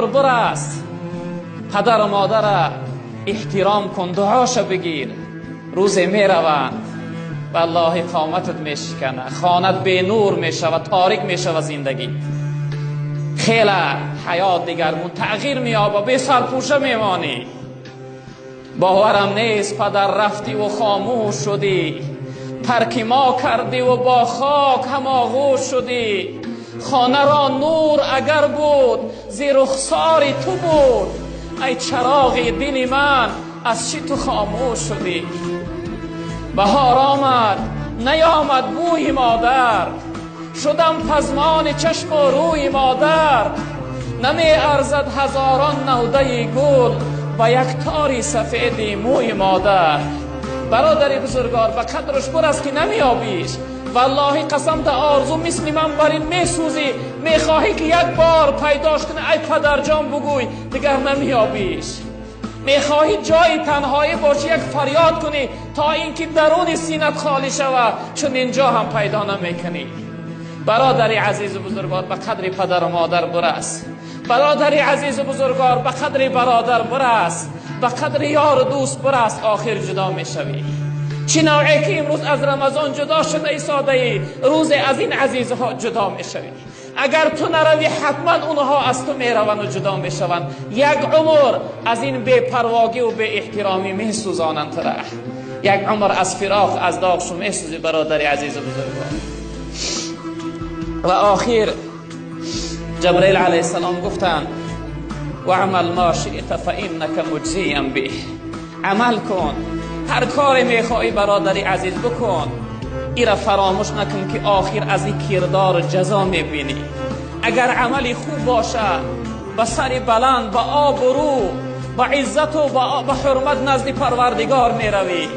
Барас, падару модарро эҳтиром кун, дуоша бигир. Рӯзе мераванд, валлоҳи қоматат мешиканад, хонат бенур мешавад, торик мешавад зиндагит. Хеле ҳаёт дигаргун тағйир меёбад, бесарпӯша мемонӣ. Боварам нест, падар, рафтиву хомӯш шудӣ, тарки мо кардиву бо хок ҳамоғӯш шудӣ. Хонаро нур агар буд, зи рухсори ту буд. Ай чароғи дили ман, аз чӣ ту хомӯш шудӣ? Баҳор омад, наёмад бӯи модар, шудам пазмони чашму рӯи модар. Намеарзад ҳазорон навдаи гул ба як тори сафеди мӯи модар. Бародари бузургвор, ба қадраш барас, ки намеёбиш. Валлоҳи қасам, да орзу мисли ман бар ин месӯзӣ, мехоҳӣ, ки як бор пайдош кунӣ, ай падарҷон бугӯй, дигар намеёбиш. Мехоҳӣ ҷои танҳоӣ бошӣ, як фарёд кунӣ, то инки даруни синат холӣ шавад, чун инҷо ҳам пайдо намекунӣ. Бародари азизу бузургвор, ба қадри падару модар бурас. Бародари азизу бузургвор, ба қадри бародар бурас, ба қадри ёру дӯст бурас. Охир ҷудо мешавӣ. Чӣ навъе ки имрӯз аз Рамазон ҷудо шуда истодаӣ, рӯзе аз ин азизҳо ҷудо мешавӣ. Агар ту наравӣ, ҳатман онҳо аз ту мераванд ва ҷудо мешаванд. Як умр аз ин бепарвогӣ ва беэҳтиромӣ месӯзонанд тура, як умр аз фироқ, аз доғшу месӯзӣ, бародари азизу бузургвор. Ва охир Ҷабраил алайҳиссалом гуфтанд: واعمل ما شئت فإنك مجزی به. عمل کن، هر کاری میخواهی، برادری عزیز، بکن. ایرا فراموش نکن که آخر از این کردار جزا میبینی. اگر عملی خوب باشه، با سر بلند، با آبرو، با عزت و با حرمت نزد پروردگار میروی.